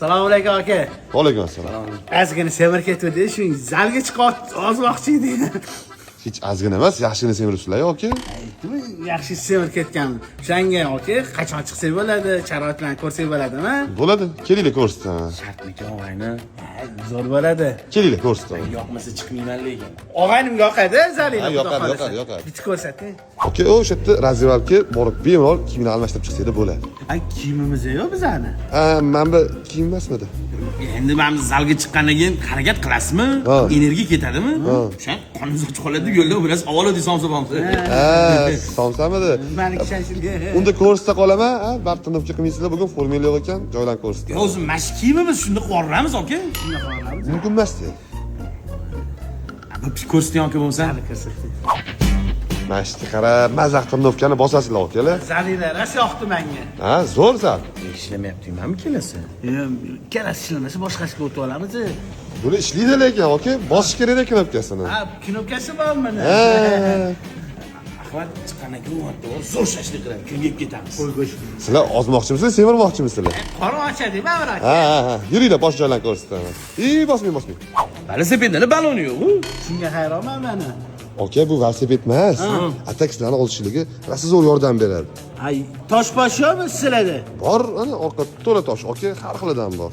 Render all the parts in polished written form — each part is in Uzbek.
Assalomu alaykum, aka. Alaykum assalom. Ozgina semirib ketdi, shu zalga chiqib ozmoqchi edik. Hech ozgina emas, yaxshigina semiribsizlar, aka. Aytdimi, yaxshi semirib ketgan. O'shanga, aka, qachon chiqsak bo'ladi, sharoitlarni ko'rsak bo'ladimi? Bo'ladi, kelinglar, ko'rsataman. Shartmikan, og'ayni? Ha, zo'r bo'ladi. Kelinglar, ko'rsataman. Yoqmasa chiqmayman lekin. Og'aynimga yoqadi zalinglar. Ha, Xudo yoqadi, xohlasa. yoqadi, yoqadi. Bitta ko'rsating. Aka, o'sha yerda раздевалка borib, bemalol kiyimni almashtirib chiqsanglar bo'ladi. Ay, kiyimimiz yo'q bizani. Ha, mana bu kiyim emasmidi? Endi mana biz zalga chiqqandan keyin harakat qilasizmi? Ha. Energiya ketadimi? O'sha qoningiz ochib qoladi deb yo'lda bilas avvalo somsa pomsa. Ha, somsamidi? Maniki shashilgan. Unda ko'rsata qolaman, ha, baribir тренировка qilmaysizlar, bugun formanglar yo'q ekan, joylarni ko'rsataman. O'zi mana shu kiyimimiz, shunda qilib aka. Mumkin emas. Bir ko'rsating, aka, bo'lmasa. Ko'rsating. Mana shu qarab, maza тренировка ni bosasizlar, akalar. Zalinglar rosa yoqdi menga. Ha, zo'r zal. Ishlamayapti, nimami kelasi? Ikkalasi ishlamasa, boshqasiga o'tib olamiz. Buni ishlaydi lekin, aka, bosish kerak knopkasini. Ha, knopkasi bormi? Ha. Ahmad chiqqandan keyin u zo'r shashlik qiladi. Kunga yeb ketamiz. Qo'y go'sht. Sizlar ozmoqchimisizlar, semirmoqchimisizlar? Qorin ochadi, baribir, aka. Ha. Yuringlar, bosh joylarni ko'rsataman. Ey, bosmang, bosmang. Velosipedni baloni yo'q. Shunga hayronman mani. Aka, bu velosiped emas. Atak sizlarni ozishligi rosa zo'r yordam beradi. Ay, tosh bosh yo'qmi sizlarda? Bor, ana orqa to'la tosh, aka, har xilidan bor.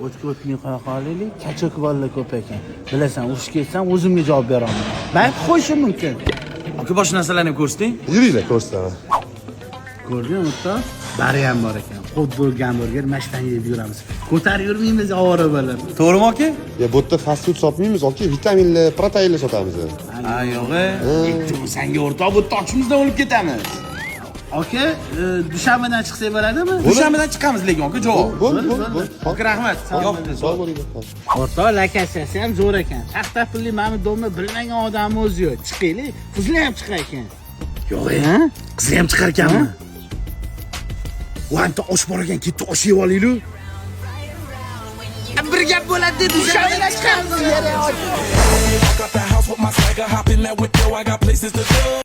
O'tga o'tmay qo'ya qolaylik, качок bolalar ko'p ekan. Bilasan, urushga ketsam, o'zimga javob beraman. Man qo'yishim mumkin. Aka, boshqa narsalarni ham ko'rsating. Yuringlar, ko'rsataman. Ko'rdingmi, o'rtoq? Bari ham bor ekan. Xot-dog, gamburger, mashtan yeb yuramiz. Ko'tarib yurmaymiz ovora bo'lib. To'g'rimi, aka? Ya, bu yerda fast food sotmaymiz, aka, vitaminlar, proteinlar sotamiz. Ha, yo'q. Aytdim sanga, o'rtoq, bu toshimizdan o'lib ketamiz. Aka, dushanbadan chiqsak bo'ladimi? Dushanbadan chiqamiz lekin, aka, javob. Bo'l, bo'l, bo'l. Aka, rahmat. Yoqdi. Sog' bo'linglar. O'rtoq, lokatsiyasi ham zo'r ekan. Taxta pulli mana domni bilmagan odam o'zi yo'q. Chiqaylik, qizlar ham chiqar ekan. Yo'q, Ha? qizlar ham chiqar ekanmi? Voy, osh bor ekan, ketdi, osh yeb olaylik. Bir gap bo'ladi deb Dushanbadan chiqamiz. Walk out the house with my swagger, hop in that window, I got places to go.